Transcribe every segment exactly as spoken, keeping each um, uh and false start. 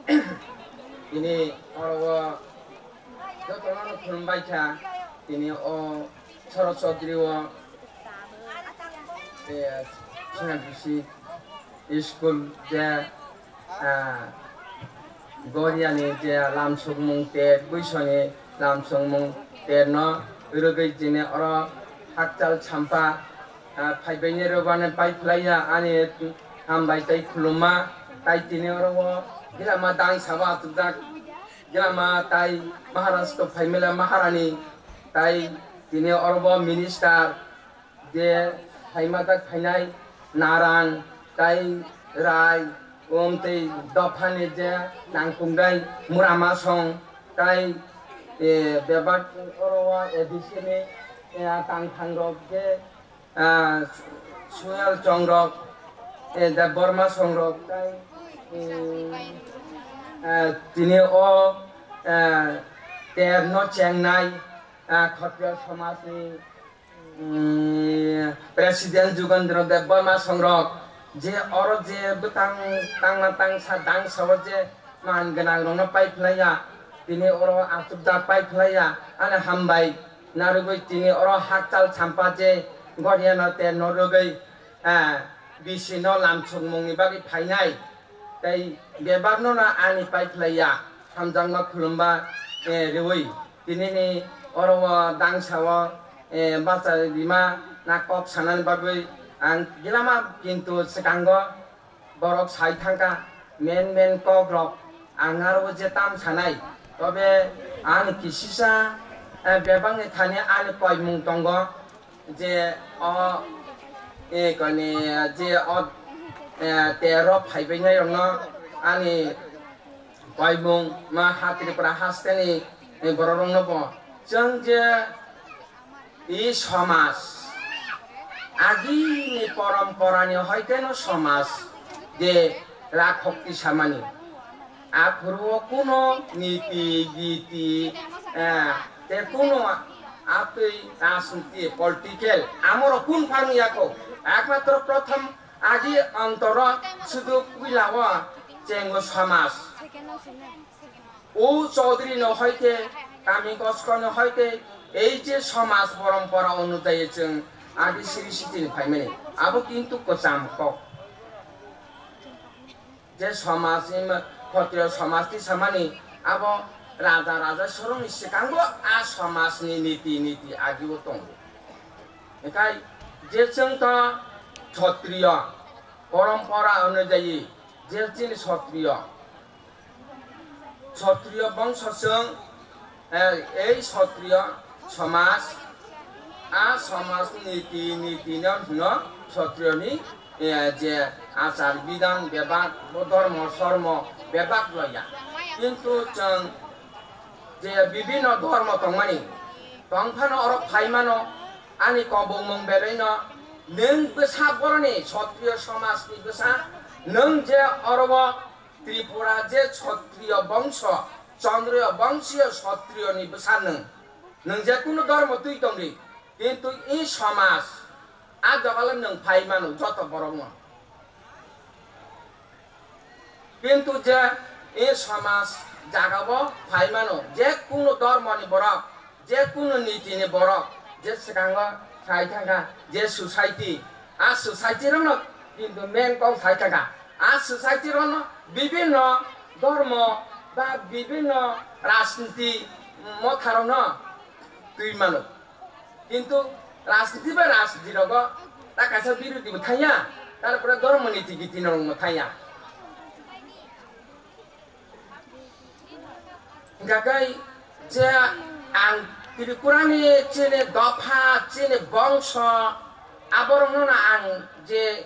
Tini oro o jotono khulumbai kha, tini o Shorod Chaudhary o, eh, C N B C school je, ah, Goriani je lamsokmung ter, Buisoni lamsokmung ter no rwgwi tini oro hakchal champa, ah, phaibaini rwbani pai phlaiya ani hambai tei khulumma, tai tini oro o gilama dang sabo achukjak, gilama tai Maharashtra phaimila Maharani, tai tini oro bo minister, je phaima tak phainai Naran, tai Rai, um, tei dophani je nangkuknai Murama song, tai, eh, bebak oro o A D C ni, eh, tangthang rok je, ah, Suel chong rok, eh, Debbarma song rok, tai, um, eh, tini o, eh, ter no chengnai, ah, Khatriya somaj ni, President Jugendra Debbarma songrok je oro je bwtang tangma tangsa dangsa o je man gwnang rokno pai phlaiya, tini oro achukjak pai phlaiya, ani hambai narwgwi tini oro hakchal champa je Goriano terno rwgwi, ah, B C no lamsokmungni bagwi phainai. Tei bebakno no ani pai phlaiya, hamjakma khulumba, eh, rwui. Tinini oro o dangsa o, eh, bacha rima na kok sanani bagwi ang gilama, kintu swkango borok sai thangkha men men kok rok, ang aro o je tam sanai. Tobe ani kisisa, eh, bebakni thani ani koimung tongo. Je o, e, kani, je o, e, tero phaibainai rokno ani koimung ma ha Tripura hasteni, e, borok rokno bo chwng je i somaj agini poromporani hoiteno somaj je rakhok tisamani. Aphuru o kuno niti, giti, eh, te kuno atwi rajniti, political, amoro kun phano yako. Ekmatro prothom agi antoro sudu puila o chengo samaj. O Chaudhary no hoite, kami kosko no hoite, ei je samaj porompora onujayi chwng agi siri sitini phaimani. Abo kintu kwcham kok. Je samajni ma-, Khotriyo samajni samani abo raja raja sorongni swkango a samajni niti niti agibo tongo. Hinkhe je chwng to Kshatriyo porompora onujayi je chini Kshatriyo, Kshatriyo bongso chwng, eh, ei Kshatriyo samaj, a samaj niti, niti no hwno Kshatriyo ni, eh, je achar bidhan bebak, bo dhormo sormo bebak loya. Kintu chwng je bibhinno dhormo tongmani, tongphano oro phaimano, ani kobongmung belai no, nwng bwsa boroni Kshatriyo samaj ni bwsa, nwng je oro bo Tripura je Kshatriyo bongso, Chandriyo bongsiyo Kshatriyo ni bwsa nwng. Nwng je kunu dhormo twi tongdi, kintu i samaj, a jagalo nwng phai mano joto borokno. Kintu je i samaj jagao phai mano, je kunu dhormoni borok, je kunu nitini borok, je swkango sai thangkha, je society, a society rokno kintu main kok sai thangkha. A society rokno bibhinno dhormo ba bibhinno rajniti motharokno twi mano. Kintu rajniti bai rajniti rogo ta kaisa birodhi bo thangya, tarpore dhormo niti giti no rok bo thangya. Hingkha khe je ang Tripura ni chini dopha, chini bongso, aborokno no ang je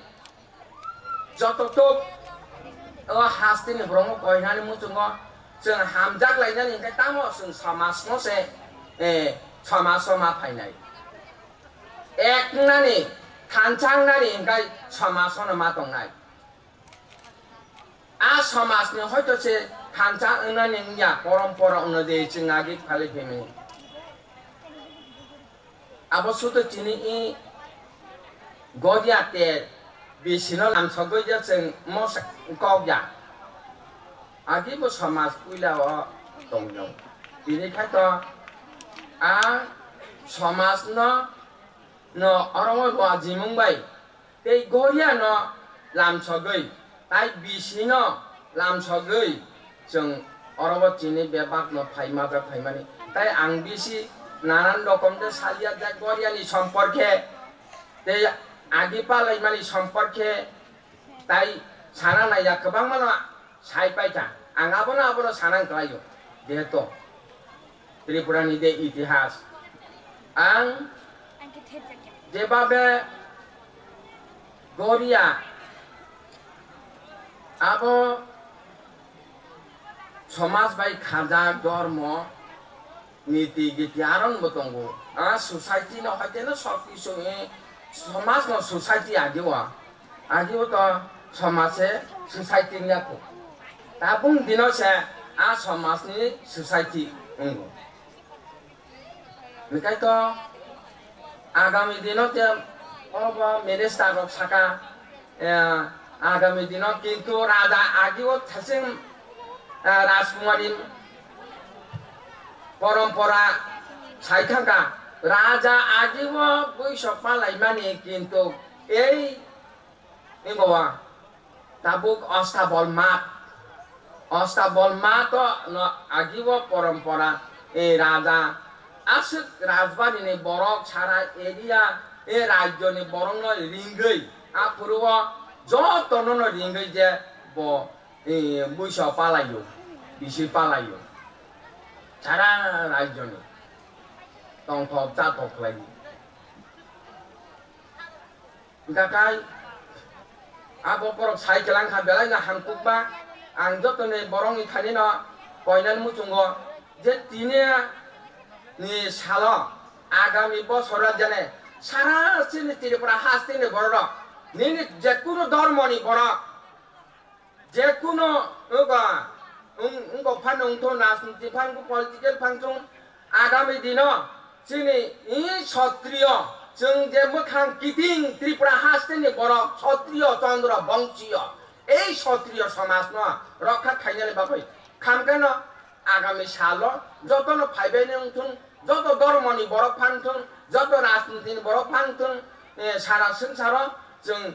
joto tok o hasteni borokno koinani muchungo chwng hamjak lainani hingkhe tamo chwng samajno se, eh, samajo ma phainai. Ek wngnani, thansa wngnani hingkhe samajono ma tongnai. A samajni hoito se thansa wngnani wngya, porompora wngno je chwng agi phalwi phaimani. Abo sudu chini i godia te bisino lamsogwi je chwng mosa kok ya. Agi bo somaj puila o tongjago. Tini khai to a somaj no, no oro o rwajimung bai tei goria no lamsogwi, tai bisi no lamsogwi chwng oro o chini bebak no phai majak phaimani. Tai ang bisi nanan rokom de salia je goria ni somporke tei agi palaimani somporke tai sana naiya kwbangma no sai paikha. Ang abono, abono sana wngkhlaio. Jehetu Tripura ni de itihas. Ang jebabe goria abo somaj bai khajak dormo niti giti aron bo tongo. A society no hoite no sok kisu, eh, somaj no society agi o. Agi o to somaj se society wngya kho. Tabuk dino se a somaj ni society wngo. Hwnkhe to agami dino te oro bo minister rok saka, eh, agami dino kintu raja agi o thasing, eh, rajkumari porompora sai thangkha, raja agi o bui sok palaimani kintu ei Ego wa tabuk Astabol Math, Astabol Math o no agi o porompora, e raja aswk rajbari ni borok sara area, e rajyo ni borok no ringwi aphuru o joto no no ringwi je bo, e, buiso palaio, bisi palaio sara rajyo ni tongthok chathok khlai. Hwnkha khe abo borok sai kwlang kha, belai no hamkukma. Ang jotoni borokni thani no koinani muchungo je tini ni salo agami bosor jene sara chini Tripura hasteni borok rok nini je kunu dormo ni borok je kuno wng, wng, wngkok phano wngthun, rajniti phano wngthun, political phano wngthun, agami dino chini i sotriyo, chwng je mwkhang kiting Tripura hasteni borok sotriyo, Chandra bongsiyo, ei sotriyo somajno rokha khainani bagwi khamkeno agami salo jotono phaibaini wngthun, joto dormoni borok phano wngthun, joto rajnitini borok phano wngthun, eh, sara swngsaro chwng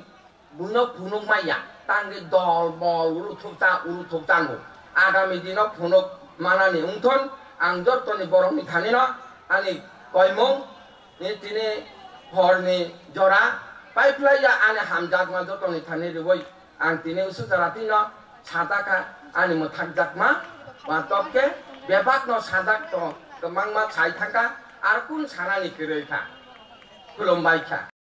buino phunuk maya, tangwi dol bol uru thukcha, uru thukchango. Agami dino phunuk manani wngthon, ang jotoni borokni thanino ani koimung ni tini horni jora paiphlaiya ani hamjakma jotoni thani riwi ang tini usu jora tino satakha ani mwthakjakma watokhe bebakno sadak to kwbangma sai thangkha ar kun sanani kwrwi kha. Khulumbai kha.